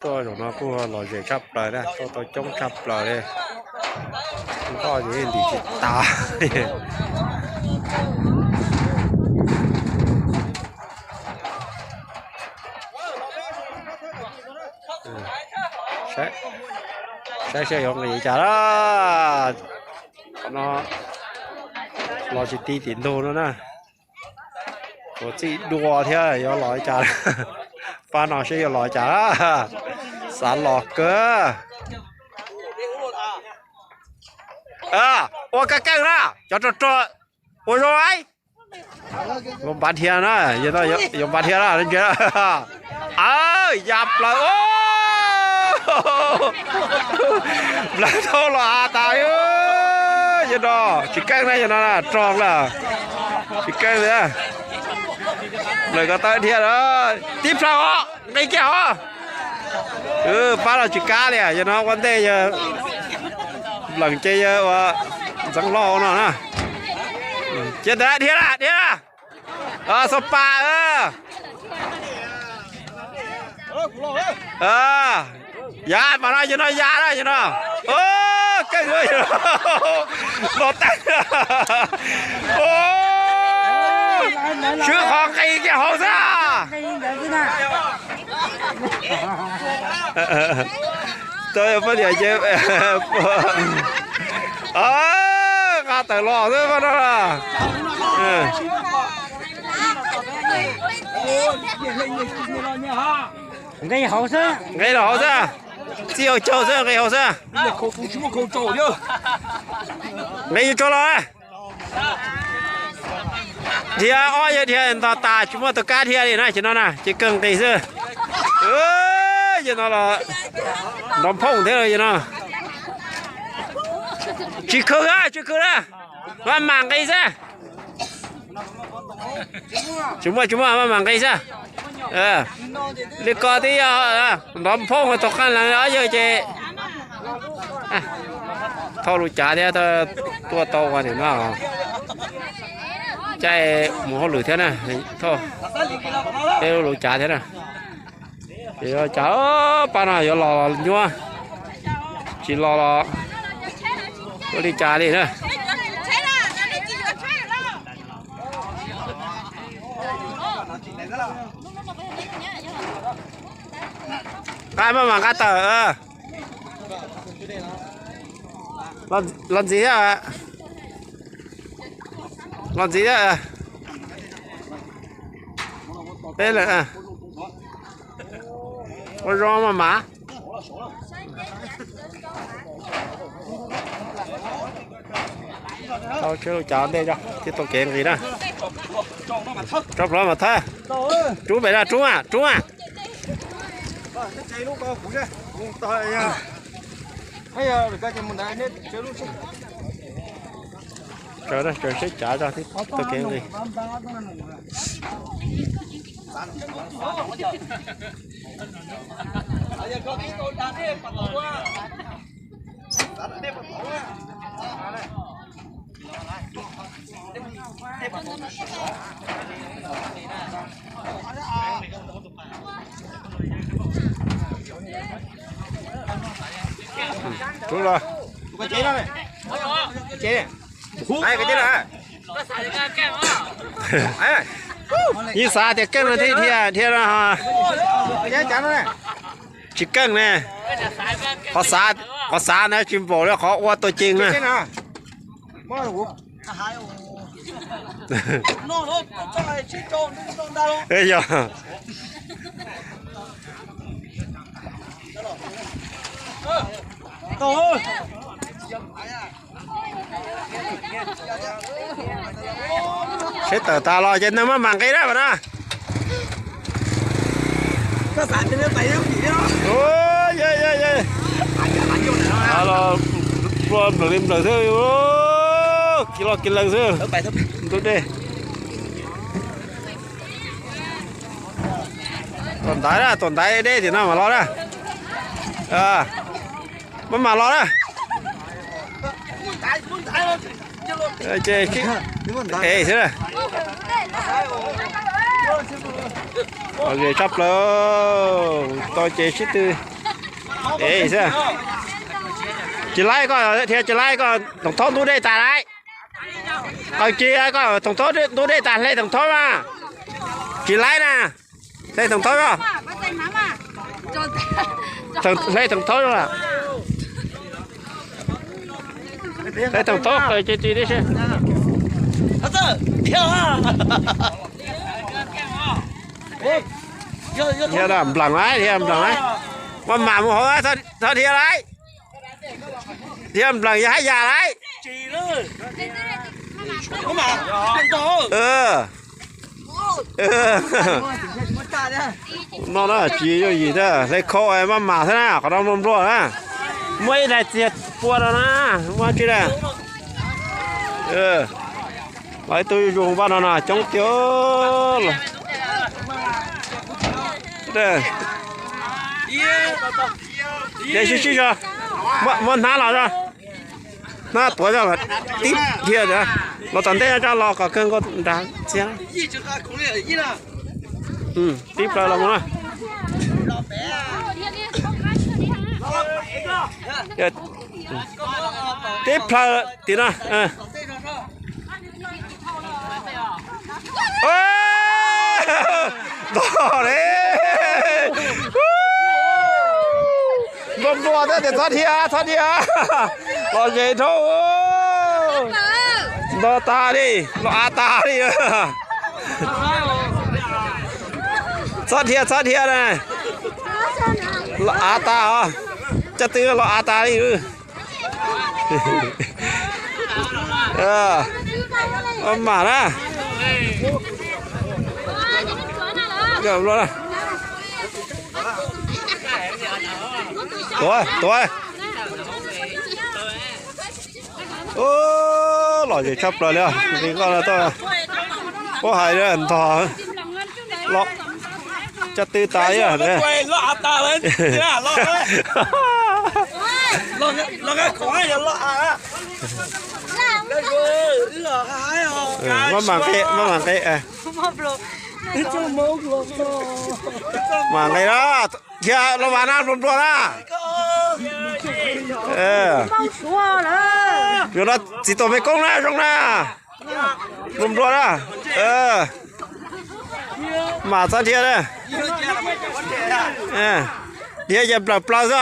Tuaj zaum no kuj lom zem tshaj plaws na, tuaj tau coob tshaj plaws li. Nkoj ces ntim tsis tas. Saib seb yuav nqis cas na. Qhov no los tsis ti tim ntug no na. Tuav txij dua thiab yuav los li cas. Pab no seb yuav los li cas. Xav los kawg. Ua kab keej na, cov rog rog ua zoo. Yuav npav dhia na, yuav npav dhia na. Aw, ya plaws. Plaws dhau los av tas li. Yog no tsis keej na, yog no rog lawm. Tsis keej li. Plaws ko taw dhia lawm, tib plaws os, nqis kiag os. Pab los tsis kab li, yog no ua ntej yog nplees ces yog ua ntxeev hlo no na. Cia ntawd dhia na, dhia na. Xo pa. Ya mas no yog no ya na, yog no. Keej, los tag. Swb qhov nqis kiag hauv xwb. Tau poj niam ces nqa tawm los xwb no. Nqis hauv xwb, nqis hauv xwb, txij hauv caug xwb, nqis hauv xwb. Nqis tso los. Dhia ob yawg dhia ntog tas tsis muaj tus kab dhia li na, ces no na ces kawg nqis xwb. Ces no los nrov phooj thiab li no. Tsis khwv, tsis khwv na, maj mam nqis xwb. Tsis muaj, tsis muaj, maj mam nqis xwb. Li ko twb yog nrov phooj tau qeej lees ob yawg ces thauj lub cav thiab tuaj tau ua tim no. Caij mus hauj lwm thiab na, thauj peb lub cav thiab na. Ces cas pab no yuav los nyuaj, tsis los los ua li cas li na. Nqa maj mam nqa tawm. Los ntxiv thiab. Los ntxiv thiab. Peb lawm. Ua zoo mas mas. Tau tsheb lub cav ntej tso thiab tau kev nqis na. Rov plhov mas thawb. Rub pem no, rub mas, rub mas. Tsaws, tsaws seb cav tso thiab tau kev nqis. Rub los. Yeej xav tias keej no thiaj dhia, dhia no. Tsis keej ne. Qhov xav, qhov xav ntawd tsis npaum li qhov ua tua cees na. Yog. Seb tawm tas los ces neeg maj mam nqis na mas na. Los nplawm li nplawm xwb, kiv loj kiv lees xwb. Ntug dej. Tuam ntaiv na, tuam ntaiv deb tim no mam los na. Maj mam los na. Ces ev xwb na. Tshaj plaws, tau ces sib tw. Tsis laib koj thiab, tsis laib koj thoom thaub ntub dej tas lauj. Qw tsis koj thoom thaub ntub dej tas hle thoom thaub mas. Tsis laib na. Hle thoom thaub, hle thoom thaub, hle thoom thaub qw tsis tsis tib si. Thiab nplees lauj, thiab nplees lauj. Maj mam mus hauv, txhob dhia lauj. Thiab nplees yog haj yam lauj. No na, tsis yooj yim thiab, hle khau maj mam thiab na, qhov no nplua nplua na. Muaj ib daim txiag pua no na, muaj tsi na. Los ib tug zuj zus npaj no no coob tiag. Dej sib sib zog, muab hnab los zog. Hnab tuav zog tib dhia, los tom ntej zog los kom kawg nkaus nrad txiag. Tib plaws los mus na. Tib plaws tim no. Ntog li. Nplua nplua thiab tias txhob dhia, txhob dhia. Los ze dhau. Ntog tas li, los av tas li. Txhob dhia, txhob dhia na. Los av tas os. Cov tw los av tas li. Maj mam na. Tuav, tuav. Lom zem tshaj plaws li os. Puab hais ntog. Cov tw tas li. Maj mam nqe, maj mam nqe. Mam nqe na, dhia los vas na, nplua nplua na. Yuav no txiv tuam me koob na, zoo na. Nplua nplua na. Mam txhob dhia na. Dhia ces nplawm plaws xwb os.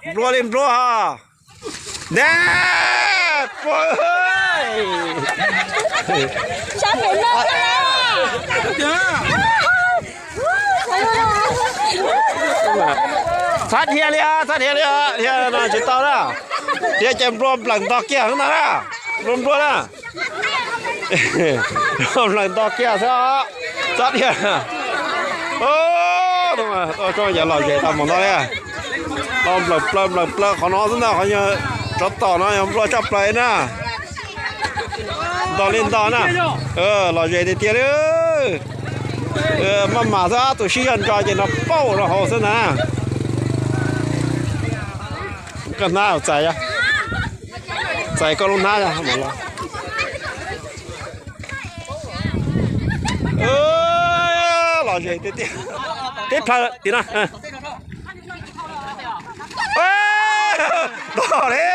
Nplua li nplua os. Nab, txhob dhia li os, txhob dhia li os, dhia no tsis tau na. Dhia ces nplua nplawm ntog kiag xwb ntag na. Nplua nplua na. Nplawm ntog kiag xwb os. Txhob dhia. Tso yog lom zem tau mus no li. Los nplawm plaws nplawm plaws qhov no xwb ntag, qhov yog tsov tom no yog nplua tshaj plaws na. Ntog li ntog na. Lom zem tiag tiag li. Maj mam xwb, tus sib zog ntso ces no pauj rau hauv xwb ntag na. Koj hnab txais, txais koj lub hnab los. Lom zem tiag tiag. Tib plaws tim no. Ntog li.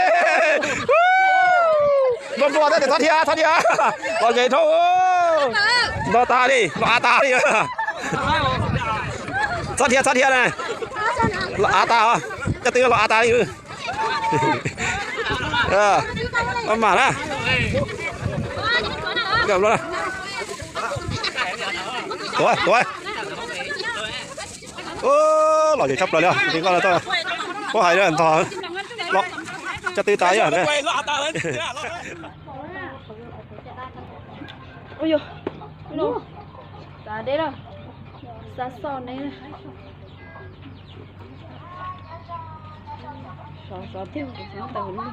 Nplua nplua thiab tias txhob dhia, txhob dhia. Lom zem dhau. Ntog tas li, los av tas li. Txhob dhia, txhob dhia na. Los av tas, cov tw los av tas li. Maj mam na. Tuav, tuav. Lom zem tshaj plaws li os, puab hais ntog. Cov tw tas li. Ua, tas deb lawm, xa xoj neb. Sov sov thiab, sov ntawd li.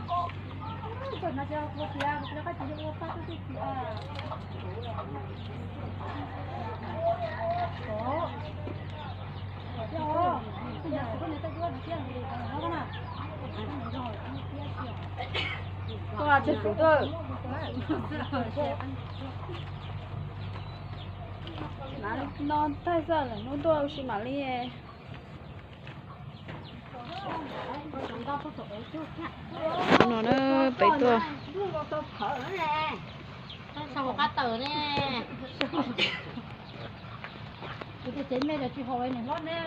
Koj tseg kuv tuaj. No thaij xwb, lwm hnub tuaj ua si mam li. No na, peb tuaj. Qab tawm ne. Kuv tias tsev me los tsis haus niam hlob ne.